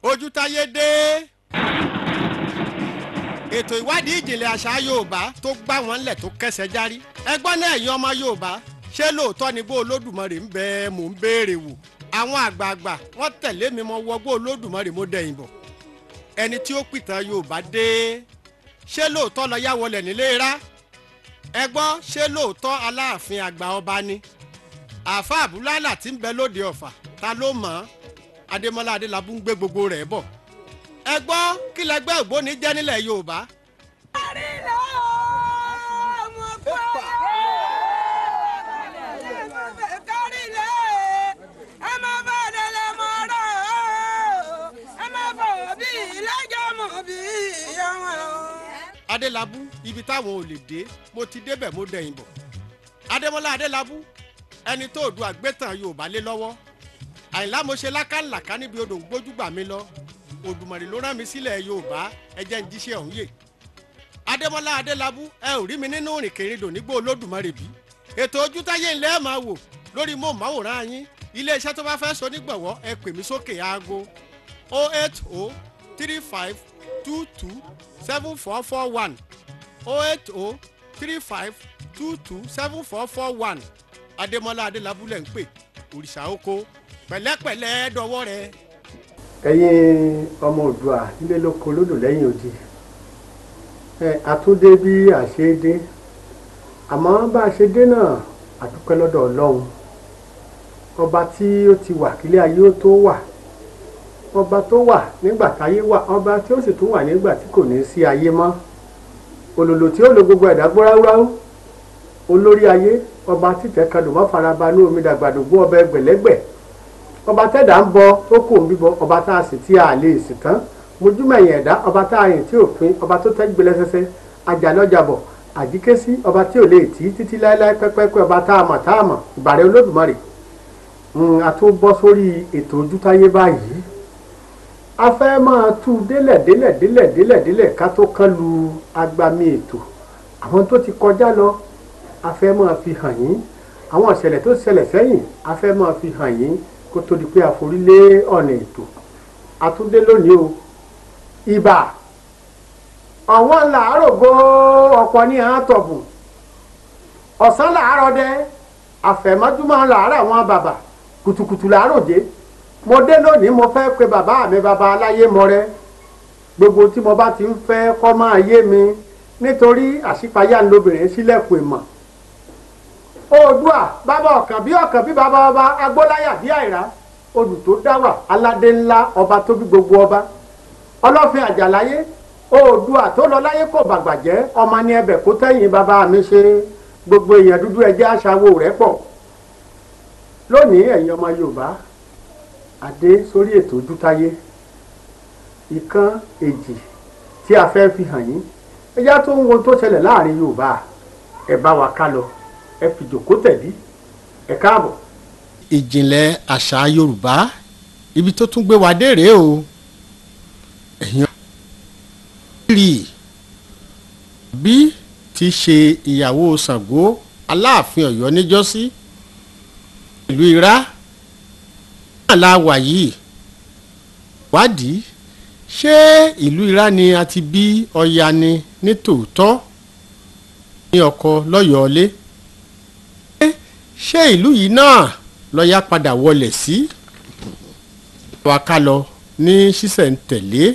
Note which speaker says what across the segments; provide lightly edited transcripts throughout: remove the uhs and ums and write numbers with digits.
Speaker 1: Ojútáyé dé. Ètò ìwádìí ìjìnlẹ̀ àṣà Yorùbá tó gbá wọn lẹ̀ tó kẹsẹ̀ járí. Ẹgbọ́n náà ẹ̀yin ọmọ Yorùbá, ṣé lóòótọ́ ni gbó Olódùmarè ń bẹ mò ń béèrè wò? Àwọn àgbààgbà wọ́n tẹ̀lé mi mọ wọgbó Olódùmarè mo dẹ̀yìn bọ̀. Ẹni tí ó pìtàn Yorùbá dé. Ṣé lóòótọ́ lọ yá wọlé nílé rá? Ẹ gbọ́, ṣé lóòótọ́ Aláàfin àgbà ọba ni? Àáfà Àbúlálà tí ń bẹ lóde Ọ̀fà, ta ló mọ̀ ọ́n? Adémọ́lá Adélábù ń gbé gbogbo rẹ̀ bọ̀. Ẹ gbọ́, kí lẹgbẹ́ ògbóni jẹ́ nílẹ̀ Yorùbá? Adélábù ibi táwọn ò lè dé, mo ti débẹ̀ mo dẹ̀yìn bọ̀. Adémọ́lá Adélábù, ẹni tó Oòduà gbétàn Yorùbá lé lọ́wọ́. Àyìnlá mo ṣe lákàlàkà níbi odò ń gbójúgbà mi lọ. Òdùmarè ló rán mi sílẹ̀ Yorùbá, ẹ jẹ́ ń jíṣẹ́ ọ̀hún yè. Adémọ́lá Adélábù, ẹ ò rí mi nínú ìrìnkèrindò nígbó Olódùmarè bí. Ètò Ojútáyé ńlẹ́ ẹ̀ máa wò lórí móhùnmáwòrán yín. Iléeṣẹ́ tó bá fẹ́ so nígbọ̀wọ́ ẹ pè mí sókè aago 080 35 22 7441 080 35 22 7441. Adémọ́lá Adélábù lẹ̀ ń pè, òrìṣà oko pẹ̀lẹ́pẹ̀lẹ́ dọwọ́ rẹ.
Speaker 2: Ẹ̀yin ọmọ Oòduà nílé lóko lódò lẹ́yìn odi, ẹ àtúndé bí a ṣe dé, àmọ́ bá a ṣe dé náà a dúpẹ́ lọ́dọ̀ Ọlọ́run, ọba tí ó ti wà kílé ayé ó tó wà, ọba tó wà nígbà táyé wà, ọba tí ó sì tún wà nígbà tí kò ní sí ayé mọ́, òlòlò tí ó lo gbogbo ẹ̀dá gbóráúráú, olórí ayé, ọba títẹ̀ kadò mọ́ farabanú omi dàgbàdògbò, ọba ẹgbẹ̀lẹ́gbẹ̀, ọba tẹ́dà ń bọ tó kò ń bíbọ, ọba tá a sì tí a lè sì tán, mojúmọ̀yìn ẹ̀dá, ọba tá a yìn tí òfin, ọba tó tẹ́ gbẹlẹ́sẹsẹ, àjàlọ́jàbọ̀ àjíkésí, ọba tí ò lè tì í títí láéláé pẹ́pẹ́pẹ́, ọba tá a mọ̀ tá a mọ̀, ìbàrẹ̀ Olódùmarè. A tó bọ́ sórí ètò Ojútáyé báyìí, a fẹ́ máa tú délẹ̀ délẹ̀ délẹ̀ délẹ̀ délẹ̀ ká tó kán lu agbami ètò. Àwọn tó ti kọjá lọ a fẹ́ máa fi hàn yín, àwọn ìṣẹ̀lẹ̀ tó ṣẹlẹ̀ sẹ́yìn a fẹ́ máa fi hàn yín kó tó di pé a forí lé ọ̀nà ètò. Àtúndé lónìí o. Ìbà ọ̀wọ́n làárọ̀ gbó ọ̀pọ̀ ní àtọ̀bùn, ọ̀sán làárọ̀ dẹ́, àfẹ̀mọ́júmọ́ làárọ̀ àwọn bàbà, kùtùkùtù làárọ̀ dé. Mo dé lónìí, mo fẹ́ pe bàbá mi, bàbá aláyé mọrẹ. Gbogbo tí mo bá ti ń fẹ́ kọ́ máa yé mi, nítorí àṣípayá ńlọbìnrin sílẹ̀kùn ìmọ̀. Oòduà bàbá ọ̀kàn bí ọ̀kàn bí bàbá ọba, agbóláyà bí àìrá, odù tó dáwà, aládé ńlá, ọba tó bí gbogbo ọba, ọlọ́fin àjàláyé, Oòduà tó lọ láyé kò bàgbà jẹ́, ọmọ ní ẹbẹ̀ kó tẹ̀yìn bàbá mi ṣe. Gbogbo èèyàn dúdú ẹjẹ́ aṣàwò rẹ̀ pọ̀. Lónìí ẹ̀yin ọmọ Yorùbá, adé sórí ètò Ojútáyé, ìkan èjì tí a fẹ́ fi hàn yín. Ẹjá tó ń wo tó ṣẹlẹ̀ láàrin Yorùbá, ẹ bá wa ká lọ, ẹ fi jòkó tẹ̀lé, ẹ káàbọ̀.
Speaker 1: Ìjìnlẹ̀ àṣà Yorùbá, ibi tó tún gbé wa dé rèé o. Ẹ̀yin rí bí ti ṣe ìyàwó Ṣàngó Aláàfin Ọ̀yọ́ níjọ́sí, ìlú Ìrá náà la wà yìí. Wádìí, ṣé ìlú Ìrá ni a ti bí Ọya ni ní tòótọ́ ní ọkọ lọ́yọ̀ọ́lé? Ṣé ìlú yìí náà lọ́yà padà wọlé sí? Wa ká lọ ní ṣísẹ̀ntẹ̀lé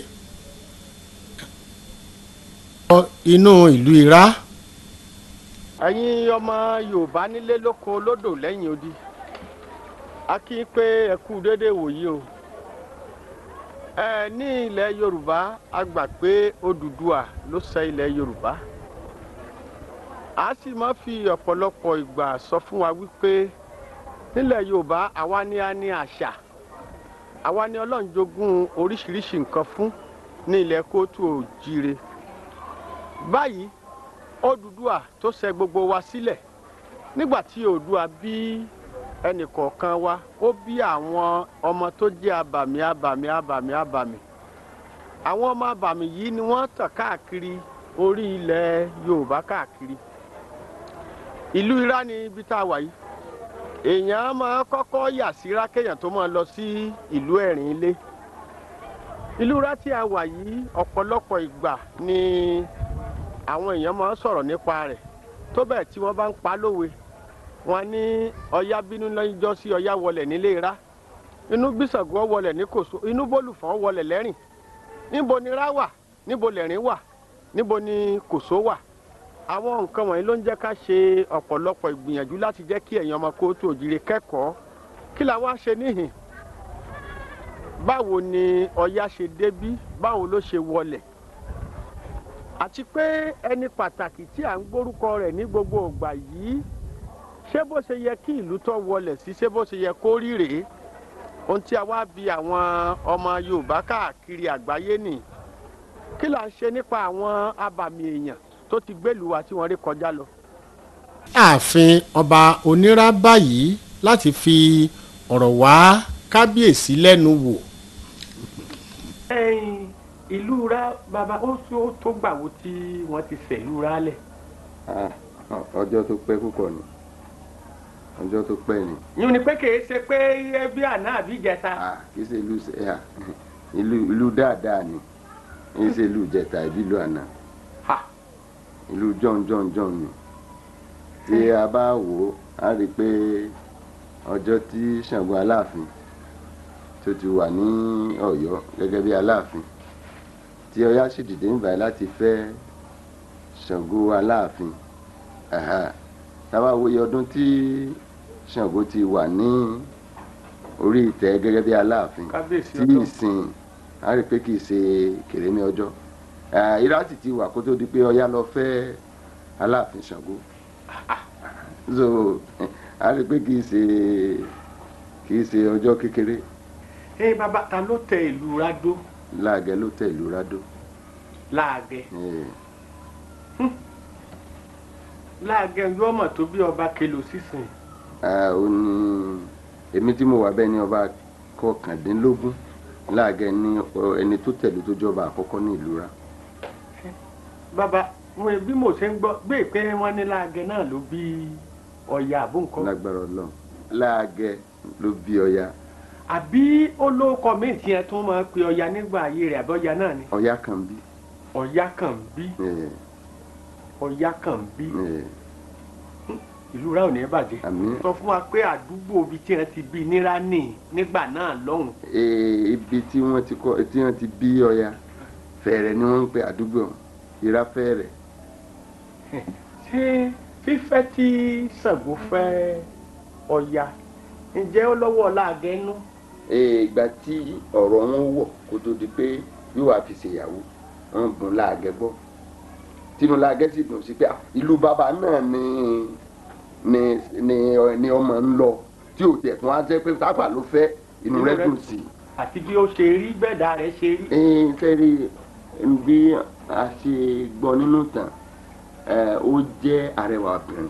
Speaker 1: inú ìlú Ìrá. Ẹ̀yin ọmọ Yorùbá nílé lóko lódò lẹ́yìn odi, a kí i pé ẹ kú déédéé wòyí o. Ẹ ní ilẹ̀ Yorùbá, a gbà pé Odùduwà ló ṣe ilẹ̀ Yorùbá. A sì máa fi ọ̀pọ̀lọpọ̀ ìgbà sọ fún wa wípé nílẹ̀ Yorùbá àwa ni a ní àṣà, àwa ni Ọlọ́run jogún oríṣiríṣi nǹkan fún ní ilẹ̀ kóòtù òjíire. Báyìí Odùduwà tó ṣe gbogbo wa sílẹ̀, nígbà tí Oòduà bí ẹnìkọ̀ọ̀kan wa, ó bí àwọn ọmọ tó jẹ́ abàmì abàmì abàmì abàmì. Àwọn ọmọ abàmì yìí ni wọ́n tàn káàkiri orí ilẹ̀ Yorùbá káàkiri. Ìlú Ìrá ni ibi tá a wà yìí. Èèyàn máa kọ́kọ́ yà síra kéèyàn tó máa lọ sí ìlú Ẹ̀rìn Ilé. Ìlú Irá tí a wà yìí, ọ̀pọ̀lọpọ̀ ìgbà ni àwọn èèyàn máa ń sọ̀rọ̀ nípa rẹ̀, tó bẹ́ẹ̀ tí wọ́n bá ń pa lówe, wọ́n ní Ọya bínú lọ́jọ́ sí Ọya wọlẹ̀ nílé Irá, inú bí Ṣàngó wọlẹ̀ ní Kòso, inú bólùfọ́n wọlẹ̀ lẹ́rìn. Níbo ni Irá wà? Níbo lẹ̀rín wà? Níbo ni Kòso wà? Àwọn nǹkan wọ̀nyí ló ń jẹ́ ká ṣe ọ̀pọ̀lọpọ̀ ìgbìyànjú láti jẹ́ kí ẹ̀yin ọmọ kóòtù òjìrè kẹ́kọ̀ọ́. Kí la wá ṣe níhìn? Báwo ni Ọya ṣe débí? Báwo ló ṣe wọlẹ̀? Àti pé ẹni pàtàkì tí à ń gbórúkọ rẹ̀ ní gbogbo ìgbà yìí, ṣé bó ṣe yẹ kí ìlú tó wọlẹ̀ sí, ṣé bó ṣe yẹ kó rí rèé? Ohun tí a wá bi àwọn ọmọ Yorùbá káàkiri àgbáyé nì. Kí là ń ṣe nípa àwọn abàmì èèyàn tó ti gbélùú wa tí wọ́n rí kọjá lọ? Ààfin ọba Onírá báyìí láti fi ọ̀rọ̀ wá kábíyèsí lẹ́nu wò. Ẹ̀yin ìlú Irá bàbá, ó tó gbàwó tí wọ́n ti ṣẹ̀lú Irá lẹ̀.
Speaker 3: Ọjọ́ tó pẹ́ púpọ̀ ni, ọjọ́ tó pẹ́ ni.
Speaker 1: Yún ni pé kìí ṣe pé ẹbí àná àbí ìjẹta.
Speaker 3: Kìí ṣe ìlú dáadáa ni, kìí ṣe ìlú ìjẹta ìbí ìlú àná. Ìlú jọ̀njọ̀njọ̀n ni. Tí a bá wò ó, a rí i pé ọjọ́ tí Ṣàngó Aláàfin tó ti wà ní Ọ̀yọ́ gẹ́gẹ́ bí Aláàfin, tí Ọya sì dìde ń báyìí láti fẹ́ Ṣàngó Aláàfin. Tá bá wo iye ọdún tí Ṣàngó ti wà ní orí ìtẹ́ gẹ́gẹ́ bí Aláàfin tí ìsìn, a rí i pé kì í ṣe kèrémí ọjọ́. Irá sì ti wà kó tó di pé Ọya lọ fẹ́ Aláàfin Ṣàngó. So a rí i pé kì í ṣe ọjọ́ kékeré.
Speaker 1: Ẹ bàbá, ta ló tẹ ìlú Rádó?
Speaker 3: Láàgẹ́ ló tẹ ìlú Rádó.
Speaker 1: Láàgẹ́. Láàgẹ́ yóò mọ̀ tó bí ọba kelo sísìn.
Speaker 3: Ó ní èmi tí mo wà bẹ́ẹ̀ ni ọba 19. Láàgẹ́ ni ẹni tó tẹ̀lé tó jọba àkọ́kọ́ ní ìlú Irá.
Speaker 1: Bàbá, bí mo ṣe ń gbọ́ gbé pé wọ́n ní Láàgẹ́ náà ló bí Ọya àbó nǹkan.
Speaker 3: Lágbára Ọlọ́run, Láàgẹ́ ló bí Ọya.
Speaker 1: Àbí ó lóko míì tí ẹ tún máa ń pe Ọya nígbà ayé rẹ̀, àbí Ọya náà ni?
Speaker 3: Ọya kan bí.
Speaker 1: Ọya kan bí. Ọya kan bí. Ìlú Irá ò ní bàjẹ́. Sọ fún wa pé àdúgbò ibi tí wọ́n ti bí nírá nì nígbà náà lọ́hùn.
Speaker 3: Ibi tí wọ́n ti kọ́, tí wọ́n ti bí Ọya, Fẹ̀rẹ̀ ni wọ́n ń pe àdúgbò Irá Fẹ̀rẹ̀.
Speaker 1: Ṣé fífẹ́ tí Ṣàngó fẹ́ Ọya, ǹjẹ́ ó lọ́wọ́ Láàgẹ́ nú?
Speaker 3: Ìgbà tí ọ̀rọ̀ wọn wọ̀ kó tó di pé yóò wá fi ṣèyàwó, wọn bùn Láàgẹ́ gbọ́. Tínú Láàgẹ́ sì dùn sí pé ìlú bàbá náà ni ọmọ ń lọ, tí ò tiẹ̀ tún á jẹ́ pé tápà ló fẹ́, inú rẹ̀ dùn sí.
Speaker 1: Àti bí ó ṣe rí bẹ́ẹ̀dá rẹ̀ ṣe rí.
Speaker 3: Sẹ́rí bí a ṣe gbọ́ nínú ìtàn, ó jẹ́ arẹwà obìnrin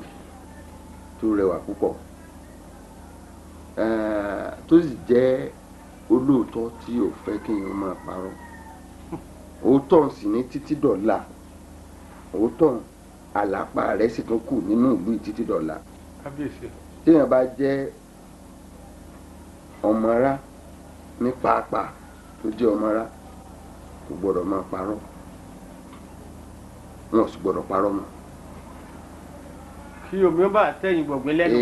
Speaker 3: tó rẹwà púpọ̀, tó sì jẹ́ olóòótọ́ tí ò fẹ́ kí n máa parọ́. Òótọ́ sì ní títí dọ̀la, òótọ́ àlàpà rẹ̀ sì tún kù nínú ìlú títí dọ̀la. Téèyàn bá jẹ́ ọmọ Irá ní pàápàá tó jẹ́ ọmọ Irá, kò gbọ́dọ̀ máa parọ́, wọn ò sì gbọ́dọ̀ parọ́ mọ́.
Speaker 1: Kí omi ó bá tẹ̀yìn gbọ̀ngbìn lẹ́nu.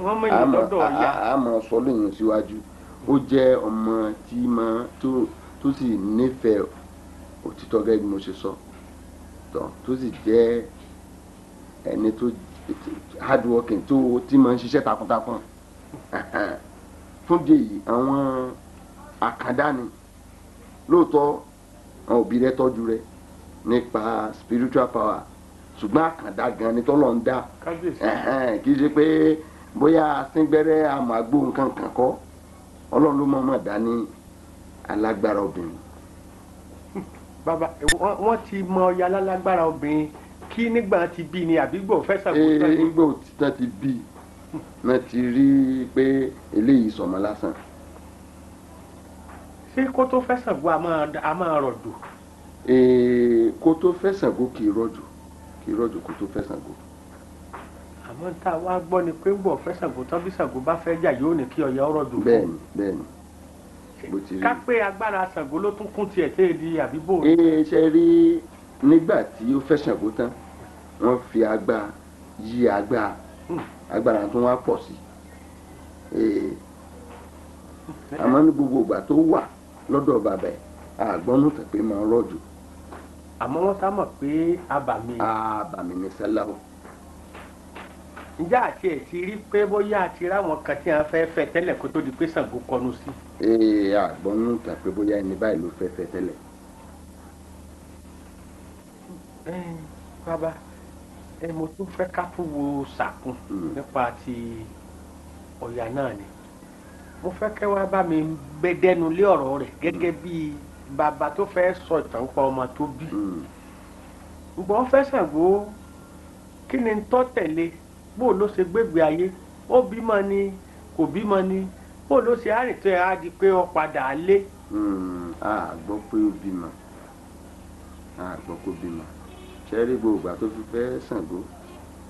Speaker 1: Wọ́n mọ̀ yín lọ́dọ̀ Ọya.
Speaker 3: A máa sọ lóyún síwájú. Ó jẹ́ ọmọ tí máa tó sì nífẹ̀ẹ́ òtítọ́ gẹ́gẹ́ bí mo ṣe sọ, tó sì jẹ́ ẹni tó hard working, tó tí máa ń ṣiṣẹ́ takuntakun. Fún díẹ̀ yìí, àwọn àkàndá ni lóòótọ́, àwọn òbí rẹ̀ tọ́jú rẹ̀ nípa spiritual power, ṣùgbọ́n àkàndá gan ni tọ́lọ́ ń dá. Kì í ṣe pé bóyá asíngbẹ́rẹ́ àmọ́ àgbo nǹkan kan kọ́, Ọlọ́run ló mọ̀ọ́mọ̀ dá ní alágbára obìnrin.
Speaker 1: Bàbá, wọ́n ti mọ Ọya lálágbára obìnrin kí nígbà tí bí ni àbí gbò fẹ́ ṣàkóso.
Speaker 3: Nígbà tí ti bí náà ti rí i pé eléyìí sọmọ lásán.
Speaker 1: Ṣé kó tó fẹ́ Ṣàngó a máa rọ̀jò?
Speaker 3: Kó tó fẹ́ Ṣàngó kì í rọ̀jò, kì í rọ̀jò kó tó fẹ́ Ṣàngó.
Speaker 1: Àmọ́ tá a wá gbọ́ ni pé ń bọ̀ fẹ́ Ṣàngó tán, bí Ṣàngó bá fẹ́ jà yóò ní kí Ọya ó rọ̀jò fún.
Speaker 3: Bẹ́ẹ̀ni, bẹ́ẹ̀ni. Bó ti rí.
Speaker 1: Ká pé agbára Ṣàngó ló tún kún tiẹ̀ tẹ́ di àbíbò.
Speaker 3: Ee, ṣe rí nígbà tí ó fẹ́ Ṣàngó tán, wọ́n fi agbá yí agbá, agbára tó wá pọ̀ sí. Àmọ́ ní gbogbo ìgbà tó wà lọ́dọ̀ bàbá ẹ̀, àgbọ́nú tẹ̀ pé máa ń rọ̀jò.
Speaker 1: Àmọ́ wọ́n sá mọ̀ pé abàmì.
Speaker 3: Abàmì ni Sẹ́láwọ̀.
Speaker 1: Ǹjẹ́ àti ẹ̀ ti rí pé bóyá a ti ráwọn kan tí wọ́n fẹ́ fẹ́ tẹ́lẹ̀ kó tó di pé Ṣàngó kọnu sí?
Speaker 3: Ee, àgbọ́nú tẹ̀ pé bóyá ẹni báyìí ló fẹ́ fẹ́ tẹ́lẹ̀.
Speaker 1: Bàbá, mo tún fẹ́ ká tún wo sàkún nípa ti Ọya náà ni. Mo fẹ́ kẹ́ wá bá mi gbẹdẹ́nu lé ọ̀rọ̀ rẹ̀ gẹ́gẹ́ bí bàbá tó fẹ́ sọ ìtàn pa ọmọ tó bí. Ǹgbọ́n fẹ́ Ṣàngó, kí ni ń tọ́ tẹ̀lé? Bó ló ṣe gbégbé ayé? Ó bímọ ni, kò bímọ ni? Bó ló ṣe àrìn tó ẹ á di pé ó padà lé?
Speaker 3: A gbọ́ pé ó bímọ. A gbọ́ pé ó bímọ. Ṣé rí gbogbo ìgbà tó fi fẹ́ Ṣàngó,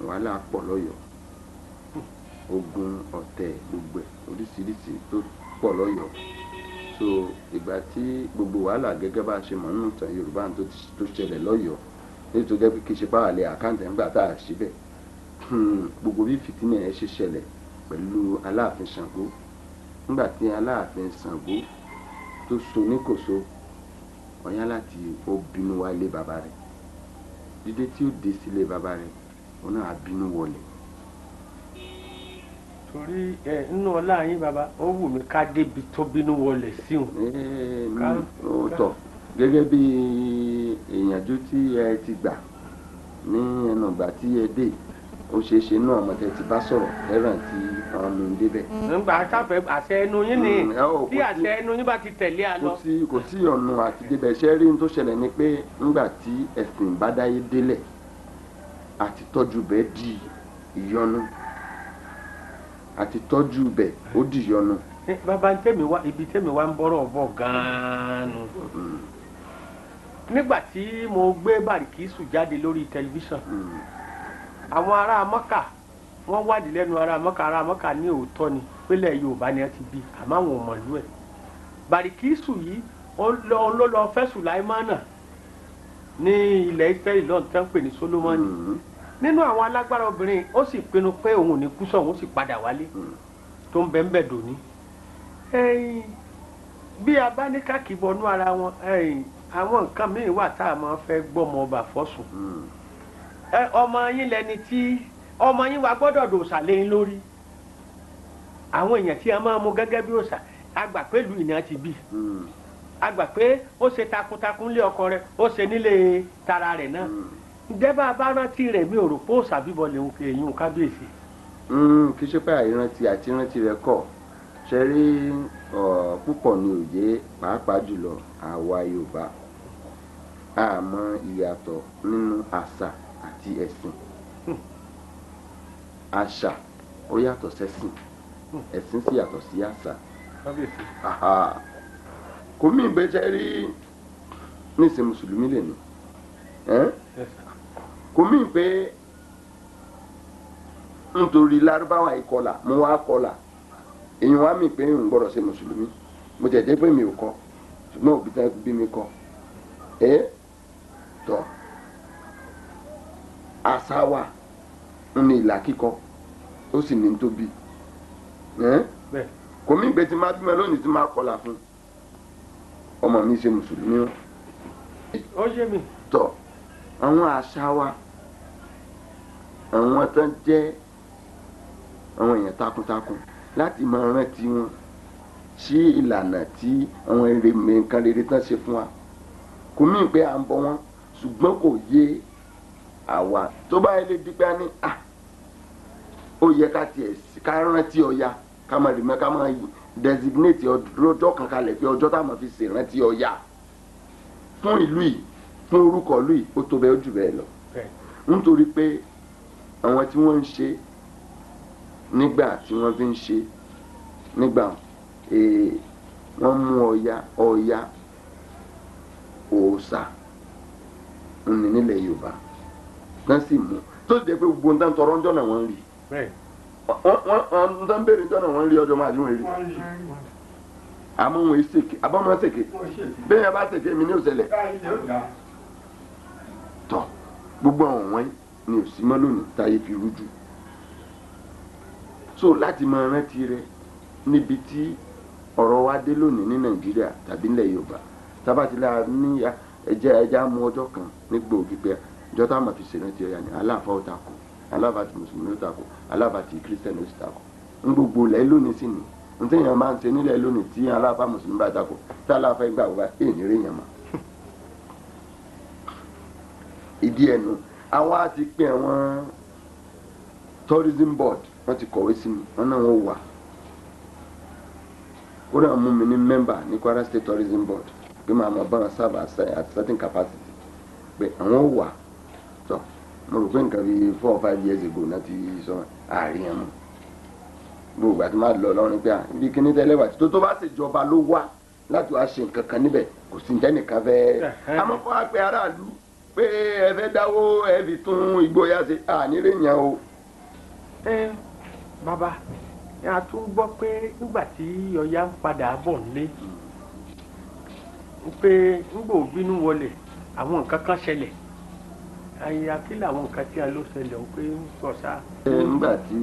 Speaker 3: wàhálà pọ̀ lọ́yọ̀ọ́. Ogun ọ̀tẹ̀ gbogbo ẹ̀ oríṣiríṣi tó pọ̀ lọ́yọ̀ọ́. So ìgbà tí gbogbo wàhálà gẹ́gẹ́ bá a ṣe mọ̀ nínú ìtàn Yorùbá tó ṣẹlẹ̀ lọ́yọ̀ọ́, nítorí jẹ́ pé kì í ṣe páàlẹ̀ àkáǹtì nígbà tá a ṣe bẹ́ẹ̀. Gbogbo bí fìtínà ẹ̀ ṣe ṣẹlẹ̀ pẹ̀lú Aláàfin Ṣàngó. Nígbà tí Aláàfin Ṣàngó tó so níkòso, Ọya láti ó bínú wá lé bàbá rẹ̀. Dídé tí ó dé sílé bàbá rẹ̀, òun náà á bínú wọlé.
Speaker 1: Torí ẹ nínú ọlá yín bàbá, ó wù mí ká débi tó bínú wọlé sí òun.
Speaker 3: Ó tọ́ gẹ́gẹ́ bí ìyànjú tí ẹ ti gbà ní ẹnu ìgbà tí ẹ dé, ó ṣeé ṣe náà ọmọ tẹ ti bá sọ̀rọ̀ ẹ̀ràn tí àwọn mi ń débẹ̀.
Speaker 1: Nígbà sáfẹ́ àṣẹ ẹnu yín ni, tí àṣẹ ẹnu yín bá ti tẹ̀lé a lọ.
Speaker 3: Kò sí ọ̀nà àti débẹ̀. Ṣé rí ohun tó ṣẹlẹ̀ ni pé nígbà tí ẹ̀sìn ìbádáyé délẹ̀ àti tọ́jú bẹ́ẹ̀ di ìyọnu, àti tọ́jú bẹ́ẹ̀ ó di ìyọnu.
Speaker 1: Bàbá tèmi wá, ibi tèmi wá ń bọ́rọ̀ bọ̀ gan-an nu. Nígbà tí mo gbé Bàríkísù jáde lórí tẹlifíṣàn, àwọn ará Mọ́kà wọ́n wádìí lẹ́nu ará Mọ́kà, ará Mọ́kà ní òótọ́ ni pélé Yorùbá ni ẹ ti bí, àmọ́ àwọn ò mọ̀lú ẹ̀. Bàríkísù yìí ó ló lọ fẹ́ Sùláímánà ní ilẹ̀ Ísírẹ́lì lọ́n tán pè ní Sólómọ́nì. Nínú àwọn alágbára obìnrin, ó sì pinnu pé òun ò ní kú sọ̀hún, ó sì padà wálé tó ń bẹ ń bẹ̀ dòní. Bí a bá ní káàkiri bọnú ara wọn, àwọn nǹkan míì wà tá a máa fẹ́ gbọ́mọ ọba fọ́sùn. Ọmọ yín lẹni tí ọmọ yín wa gbọ́dọ̀ dòòṣà lé yín lórí. Àwọn èèyàn tí a máa mú gẹ́gẹ́ bí òòṣà, a gbà pé ìlú ìní ti bí. A gbà pé ó ṣe takuntakun lé ọkọ rẹ̀, ó ṣe nílé tara rẹ̀ náà. Ǹjẹ́ bá a bá rántí rẹ̀, mi ò rò pé òòṣà bíbọ lè ń pe èyí kábíyèsí.
Speaker 3: Kì í ṣe pé àìrántí àti rántí rẹ̀ kọ̀. Ṣe rí púpọ̀ ní òye, pàápàá jùlọ àwa Yorùbá. A mọ ìyàtọ̀ nínú àṣà àti ẹ̀sìn. Àṣà ó yàtọ̀ sẹ́sìn, ẹ̀sìn sì yàtọ̀ sí àṣà. Kò mí ìgbẹ́ ṣe rí nísìn Mùsùlùmí lè ní. Kò mí pé nítorí Lárúbáwá ìkọlà mo wá kọlà, èyí wá mi pé n gbọ́dọ̀ ṣe Mùsùlùmí. Mo jẹ́ jẹ́ pé mi ò kọ́, ṣùgbọ́n òbí tán bí mi kọ́. Tọ́ àṣà wa ní ìlà kíkọ, ó sì ní tóbi. Kò mí gbé tí máa bímọ lónìí tí máa kọlà fún ọmọ mi ṣe Mùsùlùmí wọn.
Speaker 1: Ó yé mi.
Speaker 3: Tọ́ àwọn àṣà wa, àwọn tán jẹ́ àwọn èèyàn takuntakun láti máa rántí wọn sí ìlànà tí àwọn nǹkan rere tán ṣe fún wa. Kò mí pé à ń bọ wọn, ṣùgbọ́n kò yé àwa. Tó bá yẹ lè dípẹ́ á ní à, ó yẹ ká tiẹ̀ ká rántí Ọya, ká máa rí mọ́, ká máa designate ọjọ́ kan kalẹ̀ pé ọjọ́ táwọn fi ṣèrántí Ọya fún ìlú yìí, fún orúkọ ìlú yìí, ó tó bẹ́ẹ̀ ó jù bẹ́ẹ̀ lọ. Nítorí pé àwọn tí wọ́n ń ṣe nígbà tí wọ́n fi ń ṣe nígbà wọ́n mú Ọya, Ọya òòṣà ní nílẹ̀ Yorùbá tán sì mú, tó sì jẹ́ pé gbogbo nǹkan tọrọ ńjọ́ náà wọ́n ń rí. Wọ́n ń béèrè ńjọ́ náà wọ́n ń rí ọjọ́ máa dún rí. Àmọ́ wọn èsèké àbọ̀mọ́ ṣèké bẹ́ẹ̀ yẹn bá ṣèké mi ní òṣèlè tọ̀ gbogbo àwọn wọ̀nyí ni ò sí mọ́ lónìí táyé fi rújú. So láti máa rántí rẹ níbi tí ọ̀rọ̀ wa dé lónìí ní Nàìjíríà tàbí nílẹ̀ Yorùbá tábàtìlá ní ẹjẹ́ á mú ọjọ́ kan ní gbòógì pé ìjọ táwọn máa fi ṣèrántí Ọya ni Aláàfáà ó takò, Aláàfáà ti mùsùlùmí ó takò, Aláàfáà ti kírísítẹ́nì ó sì takò. Ń gbogbo ilẹ̀ lónìí sì ni n téèyàn máa ń ṣe nílẹ̀ lónìí tí Aláàfáà mùsùlùmí bá takò tí Aláàfáà ìgbà wọ́n bá èèyàn rí èèyàn mọ́. Ìdí ẹnu àwọn á ti pín àwọn tourism board, wọ́n ti kọ̀wé sí mi, wọ́n náà wọ́n wà. Ó náà mú mi ní mẹ́mbà ní Kwara State Tourism Board pé màá máa bá wọn serve at certain capacity pé àwọn wà. Tọ́ mo rò pé nǹkan bíi 4 or 5 years ago náà ti sọ àárín ẹ̀ mọ́. Gbogbo àti máa lọ lọ́rùn pé ibi kíní tẹ́lẹ̀ wà tó bá ṣèjọba ló wá láti wá ṣe nǹkan kan níbẹ̀, kò sí nítẹ́nìkan fẹ́. Àmọ́ kó wá pé aráàlú pé ẹ fẹ́ dáwó ẹ fi tún Igbó Ọya ṣe, ànírè yẹn o.
Speaker 1: Ẹ bàbá, a tún gbọ́ pé nígbà tí Ọya ń padà bọ̀ nílé pé ńgbò bínú wọlé àwọn nǹkan kan ṣẹlẹ̀, àyà kí làwọn nǹkan tí a ló ṣẹlẹ̀ ń pé ń sọ sá.
Speaker 3: Nígbà tí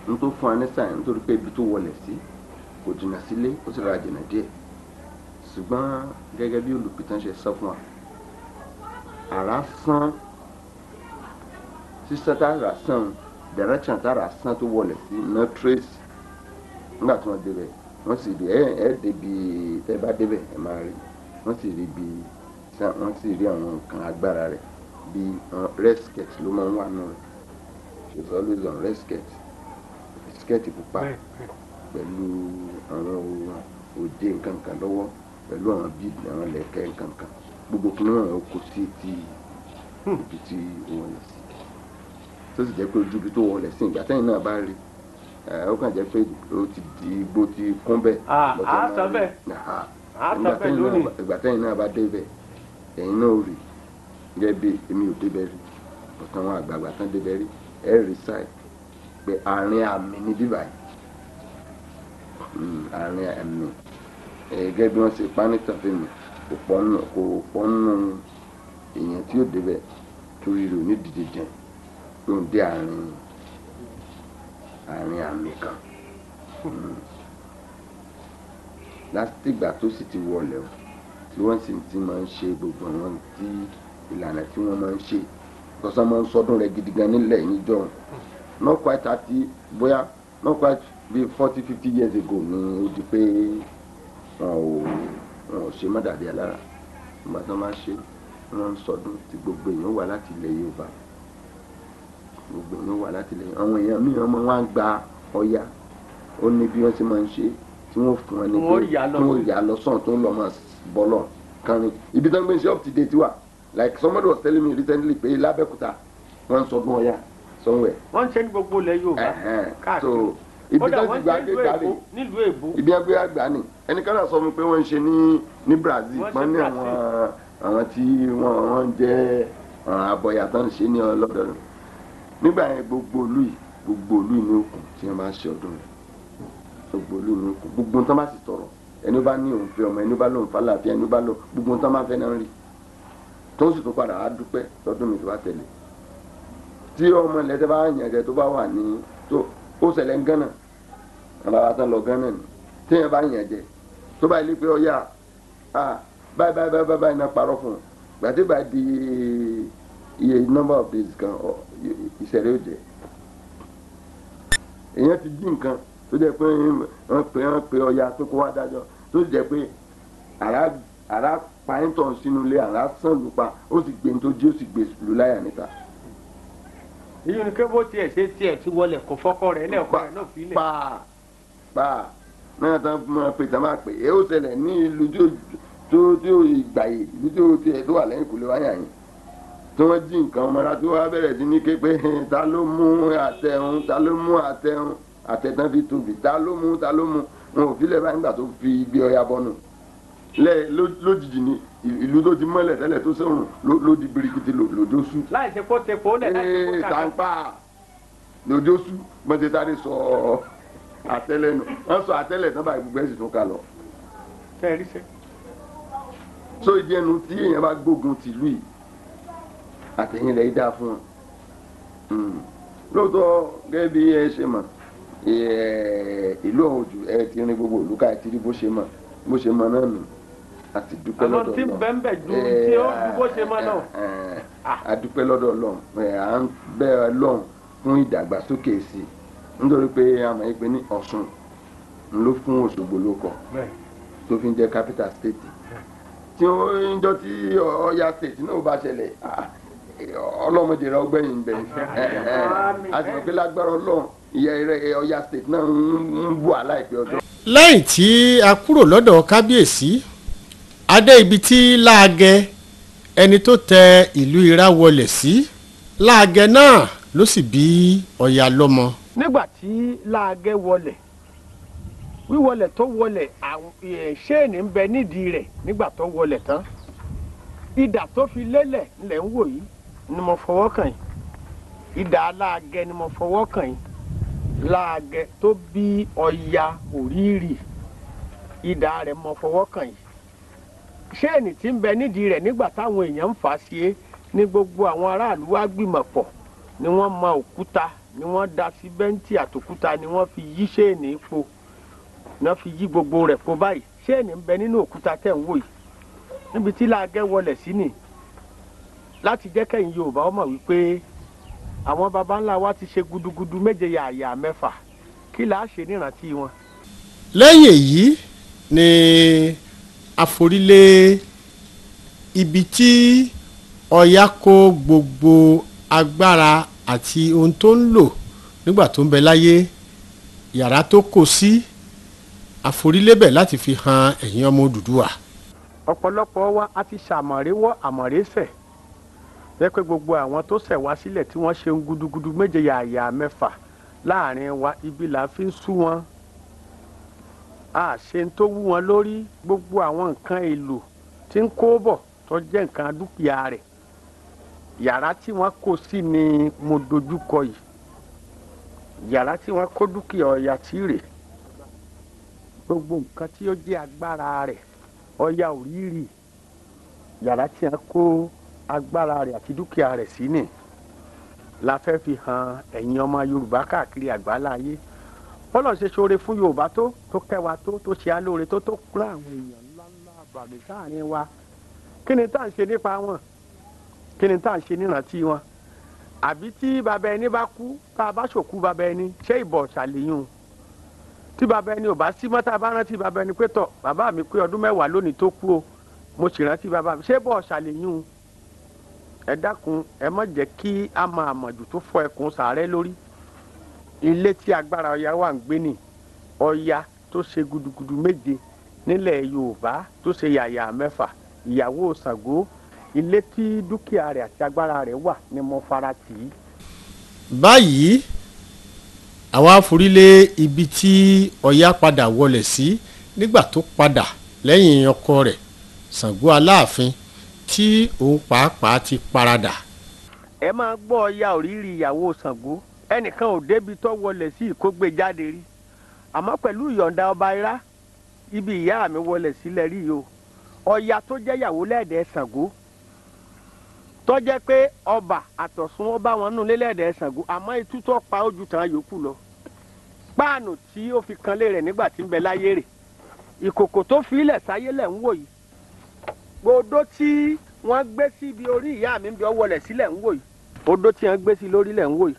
Speaker 3: n tó fún wa ní sáyẹn, nítorí pé ibi tó wọlé sí kò jìnnà sílé, ó sì rọra jìnnà díẹ̀, ṣùgbọ́n gẹ́gẹ́ bí olùpìtàn ṣe sọ fún wa, àrá sán sísán tá àrá sán direction tá àrá sán tó wọlé sí ná trace. Nígbà tí wọ́n débẹ̀, wọ́n sì rí ẹ débi tẹ́ bá débẹ̀ ẹ máa rí, wọ́n sì rí bí wọ́n sì rí àwọn nǹkan agbára rẹ̀ bí red skirt ló máa ń wà nù rẹ̀. She is always on red skirt, skirt pupa pẹ̀lú àwọn òde nǹkan kan lọ́wọ́, pẹ̀lú àwọn bead, àwọn lẹ̀kẹ́ nǹkan kan, gbogbo kí wọ́n kó sí ti ibi tí ó wọlé sí, tó sì jẹ́ pé ojú ibi tó wọlé sí ìgbà tẹ́yìn náà bá rí ó kàn jẹ́ pé ó ti di igbó ti kún bẹ́ẹ̀.
Speaker 1: À sọ bẹ́ẹ̀, à sọ bẹ́ẹ̀ lónìí.
Speaker 3: Ìgbà tẹ́yìn náà bá dé bẹ́ẹ̀, ẹ̀yin náà ò rí gẹ́gẹ́ bí èmi ò débẹ̀ rí, ọ̀tọ̀ àwọn àgbààgbà tán débẹ̀ rí, ẹ̀ rí sáì pé àárín àmì ní bíbá yìí, àárín àmì gẹ́gẹ́ bí wọ́n ṣe pa nítàn fún mi, kò pọ̀ nù èèyàn tí yóò débẹ̀ torí rẹ̀ ò ní dìde jẹun pé òun dé àárín àmì kan. Látìgbà tó sì ti wọlé o, tí wọ́n sì ti máa ń ṣe gbogbo àwọn tí ìlànà tí wọ́n máa ń ṣe kọ́sán máa ń sọdún rẹ̀ gidi gan nílẹ̀ níjọ́, not quite 30, bóyá not quite bí 40-50 years ago ni ó di pé wọn ò ṣe má dàbí alára. Ìgbà tó máa ṣe, wọ́n ń sọdún tí gbogbo èèyàn wà láti ilẹ̀ Yorùbá, gbogbo èèyàn wà láti ilẹ̀. Àwọn èèyàn míì wọ́n máa ń gba Ọya, ó ní bí wọ́n ṣe máa ń ṣe tí wọ́n fún wọn ní pé tí wọ́n yà lọ sọ̀n tó ń lọ máa bọ́ lọ kánrin ibi tó ń gbé ṣe up to date wà. Like somebody was telling me recently pé l'Abẹ́òkúta wọ́n ń sọdún Ọya somewhere.
Speaker 1: Wọ́n ń ṣe ní gbogbo ilẹ̀ Yorùbá káàkiri.
Speaker 3: Ibi tó ti gbà gbé gbà rè
Speaker 1: nílùú èbó.
Speaker 3: Ibi ẹgbẹ́ àgbà ni ẹnìkan náà sọ fún mi pé wọ́n ń ṣe ní Brazil, wọ́n ní àwọn tí wọ́n jẹ́ abọ̀yà tó ń ṣe ní ọlọ́dọọdún nígbà yẹn. Gbogbo ìlú yìí ní òkun tí wọ́n bá ń ṣe ọdún rẹ̀, gbogbo ìlú ní òkun, gbogbo tán bá sì tọrọ, ẹni bá ní òun fẹ́ ọmọ, ẹni bá lóun fàlàáfíà, ẹni bá lóun gbogbo tán bá fẹ́ náà rí, tó sì tún padà á dúpẹ́ lọ́dún mi tó bá tẹ̀lé. Tí ọmọ ilẹ̀ tẹ́ bá yàn jẹ tó bá wà ní tó ó ṣẹlẹ̀ ń Gánà, àbáwá tán lọ Gánà ni, téèyàn bá yàn jẹ tó bá ilé pé ọyà báyìí báyìí báyìí báyìí náà parọ́ fún un, gbàtí bá di iye number of days kan, ìṣẹ̀lẹ̀ ò jẹ́ èèyàn ti dín nǹkan tó jẹ́ pé wọ́n pe Ọya pé kó wá dájọ́, tó sì jẹ́ pé àrá pàǹtọ̀ sínú ilé, àrá sàn lù pa, ó sì gbé ní tó jí, ó sì gbé lù láyà níta.
Speaker 1: Èyí ni pé bó tiẹ̀ ṣe tiẹ̀ ti wọlé kò fọ́kọ rẹ̀ lẹ́ẹ̀kọ́ rẹ̀ náà fi lẹ̀.
Speaker 3: Pa pa náà tán máa pè tán máa pè é, ó ṣẹlẹ̀ ní ìlú tí ó ìgbà yìí, ìlú tí ó tiẹ̀ tó wà lẹ́yìn kò lè wáyà yìí, tí wọ́n jí nǹkan ọmọra tí wọ́n bẹ̀rẹ̀ sí ní ké pé ta ló mú àtẹ̀hún, ta ló mú àtẹ̀hún, àtẹ̀tàn fi tóbi, ta ló mú, ta ló mú, wọn ò filẹ̀ báyìí. Nígbà tó fi gbé Ọya bọ́nu lẹ́ lójijì ni ìlú tó ti mọ́lẹ̀ tẹ́lẹ̀ tó sọ̀rùn ló di birikiti lòjó sú.
Speaker 1: Láì ṣe kó tepo lẹ̀, láì ṣe kó
Speaker 3: kàkà tàǹpà lòjó sú, bọ́n ti sáré sọ. Àtẹ́lẹ̀ nù wọ́n sọ àtẹ́lẹ̀ tán báyìí, gbogbo ẹ̀ sì tún ká lọ.
Speaker 1: Tẹ́ ẹ rí sẹ́.
Speaker 3: So ìdí ẹnu tí èèyàn bá gbógun tìlú yìí, àtẹ̀yìn rẹ̀ dáa fún wọn. Lóòótọ́, gẹ́gẹ́ bí ẹ ṣe mọ̀, ìlú ọ̀hún jù ẹ ti rin gbogbo ìlú ká, ẹ ti rí bó ṣe mọ̀, bó ṣe mọ̀ náà nù. A ti dúpẹ́
Speaker 1: Àmọ́
Speaker 3: lọ́dọ̀
Speaker 1: tí ń
Speaker 3: Ọlọ́run.
Speaker 1: bẹ́ẹ̀ bẹ́ẹ̀ ju tí ó ju bó ṣe mọ́ náà.
Speaker 3: A dúpẹ́ lọ́dọ̀ Ọlọ́run. À ń bẹ̀ Ọlọ́run fún ìdàgbàsókè sí i, nítorí pé a mọ̀ pé ní Ọ̀ṣun ló fún Òṣogbo ló kọ tó fi ń jẹ́ capital state, tí ó ń jọ tí Ọ̀yá state náà bá ṣẹlẹ̀, ọlọ́mọdé rẹ ọgbẹ́yìn bẹ̀. A sì mọ̀ pé lágbára Ọlọ́run, ìyá rẹ Ọ̀yá state náà ń bọ̀ aláìpẹ́ ọjọ́.
Speaker 2: Lẹ́yìn tí a kúrò lọ́dọ̀ kábíyèsí, a dé ibi tí Láàgẹ, ẹni tó tẹ ìlú Ira wọlé sí. Láàgẹ náà ló sì bí Ọya lọ́mọ.
Speaker 1: Nígbà tí Láàgẹ wọlẹ̀, wíwọlẹ̀ tó wọlẹ̀, àwọn ṣéènì ń bẹ nídìí rẹ̀. Nígbà tó wọlẹ̀ tán, idà tó fi lélẹ̀ ńlẹ̀ ń wò yìí ni mo fọwọ́ kàn yìí. Idà Láàgẹ ni mo fọwọ́ kàn yìí. Láàgẹ tó bí Ọya Òrìrì, idà rẹ̀ mo fọwọ́ kàn yìí. Ṣéènì tí ń bẹ nídìí rẹ̀, nígbà táwọn èèyàn ń fà á sí é ní gbogbo àwọn aráàlú wá gbìmọ̀ pọ̀ ni wọ́n mọ òkúta, ni wọ́n da sí bẹ́ńtì àtòkúta, ni wọ́n fi yí ṣéènì po, ni wọ́n fi yí gbogbo rẹ̀ po báyìí. Ṣéènì ń bẹ nínú òkúta tẹ̀ ń wò yìí. Níbi tí Láàgẹ wọlẹ̀ sí nì láti jẹ́ kẹ́yìn Yorùbá ó mọ̀ wípé àwọn baba ńlá wa ti ṣe gudugudu méje yàyà mẹ́fà. Kí là á ṣe nírántí wọn?
Speaker 2: Lẹ́yìn èyí ni àforílé ibi tí Ọya kó gbogbo agbára àti ohun tó ń lò nígbà tó ń bẹ láyé, yàrá tó kó sí, àforílébẹ̀ láti fi hàn ẹ̀yin ọmọ Odùduwà.
Speaker 1: Ọ̀pọ̀lọpọ̀ wa a ti ṣàmọ̀réwọ́ àmọ̀résẹ̀ jẹ́ pé gbogbo àwọn tó ṣẹ̀ wá sílẹ̀, tí wọ́n ṣe ń gudugudu méje yàyà mẹ́fà láàrin wa, ibi là fi ń sú wọn, a ṣe ń tó wú wọn lórí. Gbogbo àwọn nǹkan èlò tí ń kó bọ̀ tó jẹ́ nǹkan dúkìá rẹ̀, yàrá tí wọ́n kó sí ni mo dojú kọ yìí. Yàrá tí wọ́n kó dúkìá Ọya tí rè, gbogbo nǹkan tí ó jẹ́ agbára rẹ̀, Ọya Òrìrì, yàrá tí wọ́n kó agbára rẹ̀ àti dúkìá rẹ̀ sí ni la fẹ́ fi hàn ẹ̀yin ọmọ Yorùbá káàkiri àgbáláyé. Bọ́lá ṣe ṣoore fún Yorùbá, tó kẹwa, tó ṣe á lóore, tó kúrò àwọn èèyàn ńláńlá àbàmì sáàrin wa, kí ni tá à ń ṣe nípa wọn? Kí ni tá à ń ṣe nírántí wọn? Àbí tí bàbá ẹni bá kú, tá a bá ṣòkú bàbá ẹni, ṣé ìbọ̀ ṣàlẹ́yìn tí bàbá ẹni ò bá sí mọ́, tá a bá rántí bàbá ẹni pé, tọ̀, bàbá mi pé ọdún 10 lónìí tó kú o, mo sì rántí bàbá mi, ṣé bọ̀ ṣàlẹ́yìn? Ẹ dákun, ẹ má jẹ́ kí a máa mọ̀jù tó fọ ẹkùn sàárẹ̀ lórí. Ilé tí agbára Ọya wà ń gbé ní, Ọya tó ṣe gudugudu méje nílẹ̀ Yorùbá, tó ṣe yàyà mẹ́fà, ìyàwó Ṣàngó, ilé tí dúkìá rẹ̀ àti agbára rẹ̀ wà ni mo fara tì í.
Speaker 2: Báyìí, àwa forílé ibi tí Ọya padà wọlé sí nígbà tó padà lẹ́yìn ọkọ rẹ̀ Ṣàngó Aláàfin, tí òun pàápàá ti paradà.
Speaker 1: Ẹ máa gbọ́ Ọya Òrìrì, ìyàwó Ṣàngó. Ẹnìkan ò débi tó wọlé sí ìkógbé jáde rí, àmọ́ pẹ̀lú ìyọ̀ǹda ọba Irá, ibi ìyá mi wọlé sílẹ̀ rí o. Ọya tó jẹ́ ìyàwó lẹ́ẹ̀dẹ̀ Ṣàngó, tó jẹ́ pé ọba àtọ̀sùn ó bá wọn nù lélẹ́ẹ̀dẹ̀ Ṣàngó, àmọ́ itú tó pa ojú tán yòókù lọ. Páànù tí ó fi kanlé rẹ̀ nígbà tí ń bẹ láyé rẹ̀, ìkòkò tó fi ilẹ̀ sáyé lẹ̀ ń wò yìí, gbòdó tí wọ́n gbé síbi orí ìyá mi ń bí ọ wọlé sílẹ̀ ń wò yìí, odó tí wọ́n gbé sí lórí lẹ̀ ń wò yìí.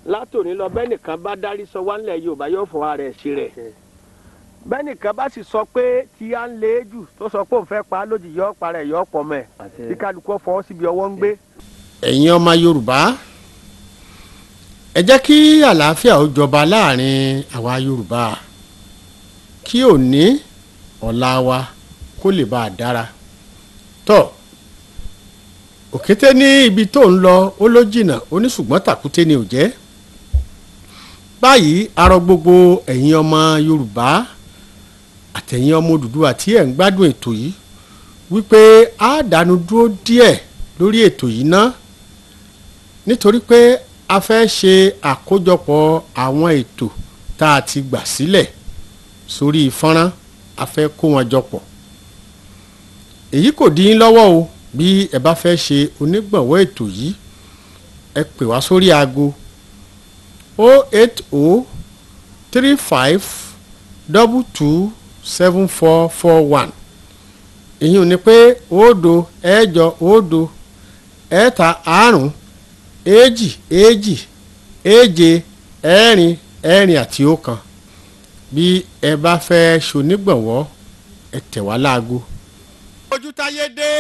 Speaker 1: Látòní lọ, bẹ́nìkan bá dárí sọ wá nílẹ̀ Yorùbá, yóò fọwọ́ rẹ̀ ṣe rẹ̀. Bẹ́nìkan bá sì sọ pé tí a ń lé jù, tó sọ pé òun fẹ́ pa á lójijì, yóò para ẹ̀, yóò pọ̀ mọ́ ẹ̀, tí kálukú fọwọ́ síbi ọwọ́ ń gbé.
Speaker 2: Ẹ̀yin ọmọ Yorùbá, ẹ jẹ́ kí àlàáfíà ó jọba láàrin àwa Yorùbá, kí òní ọ̀la wa kó lè bá a dára. Tọ́ òkété ní ibi tó ń lọ ó ló jìnnà, ó ní ṣùgbọ́n tàkúté ni ò jẹ́. Báyìí, arọ gbogbo ẹ̀yin ọmọ Yorùbá àtẹ̀yin ọmọ Odùduwà tí ẹ̀ ń gbádùn ètò yìí wípé a dánu dúró díẹ̀ lórí ètò yìí ná, nítorí pé a fẹ́ ṣe àkójọpọ̀ àwọn ètò.
Speaker 1: tá a ti gbà sílẹ̀ sórí fọ́nrán, a fẹ́ kó wọn jọ pọ̀. Èyí kò dín in lọ́wọ́ o. Bí ẹ bá fẹ́ ṣe onígbọ̀wọ́ ètò yìí, ẹ pè wá sórí aago 080 35 22 7441. Èyí ò ní pé 0 8 0 3 5 2 2 7 4 4 àti 1. Bí ẹ bá fẹ́ ṣonígbọ̀wọ́, ẹ tẹ̀ wá láago. Ojútáyé dé.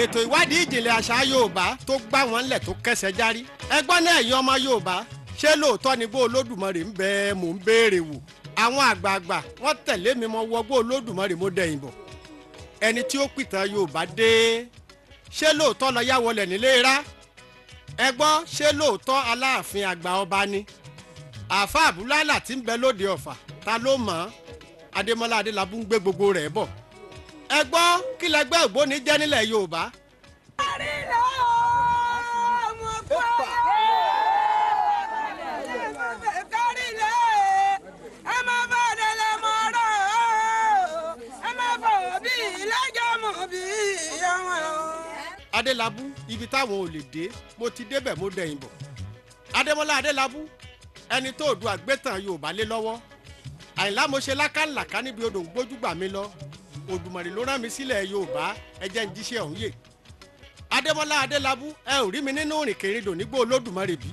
Speaker 1: Ètò ìwádìí ìjìnlẹ̀ àṣà Yorùbá tó gbá wọn lẹ̀ tó kẹsẹ̀ járí. Ẹgbọ́n náà, ẹ̀yin ọmọ Yorùbá, ṣé lóòótọ́ ni bó Olódùmarè ń bẹ? Mò ń béèrè wò. Àwọn àgbààgbà wọ́n tẹ̀lé mi mọ́ wọgbó Olódùmarè, mo dẹ̀yìn bọ̀. Ẹni tí ó pìtàn Yorùbá dé. Ṣé lóòótọ́ lọ yá wọlé nílé rá? Ẹ gbọ́, ṣé lóòótọ́ Aláàfin àgbà ọba ni? Àáfà Àbúlálà tí ń bẹ lóde Ọ̀fà, ta ló mọ̀ ọ́n? Adémọ́lá Adélábù ń gbé gbogbo rẹ̀ bọ̀. Ẹ gbọ́, kí lẹgbẹ́ ògbóni jẹ́ nílẹ̀ Yorùbá? Adélábù, ibi táwọn ò lè dé, mo ti débẹ̀, mo dẹ̀yìn bọ̀. Adémọ́lá Adélábù, ẹni tó Oòduà gbẹ́tàn Yorùbá lé lọ́wọ́. Àyìnlá mo ṣe lákàlàkà níbi odò ń gbójúgbà mi lọ. Òdùmarè ló rán mi sílẹ̀ Yorùbá, ẹ jẹ́ ń jíṣẹ́ ọ̀hún yè. Adémọ́lá Adélábù, ẹ ò rí mi nínú ìrìnkèrindò nígbó Olódùmarè bí.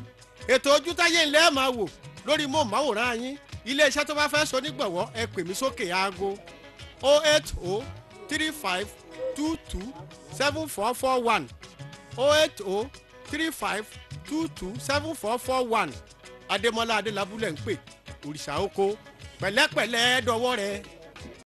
Speaker 1: Ètò Ojútáyé ńlẹ́ ẹ̀ máa wò lórí móhùnmáwòrán yín. Iléeṣẹ́ tó bá fẹ́ so nígbọ̀wọ́, ẹ pè mí sókè aago 080 35 22 7441, 080 35 22 7441. Adémọ́lá Adélábù lẹ̀ ń pè. Òrìṣà oko, pẹ̀lẹ́pẹ̀lẹ́ dọwọ́ rẹ̀.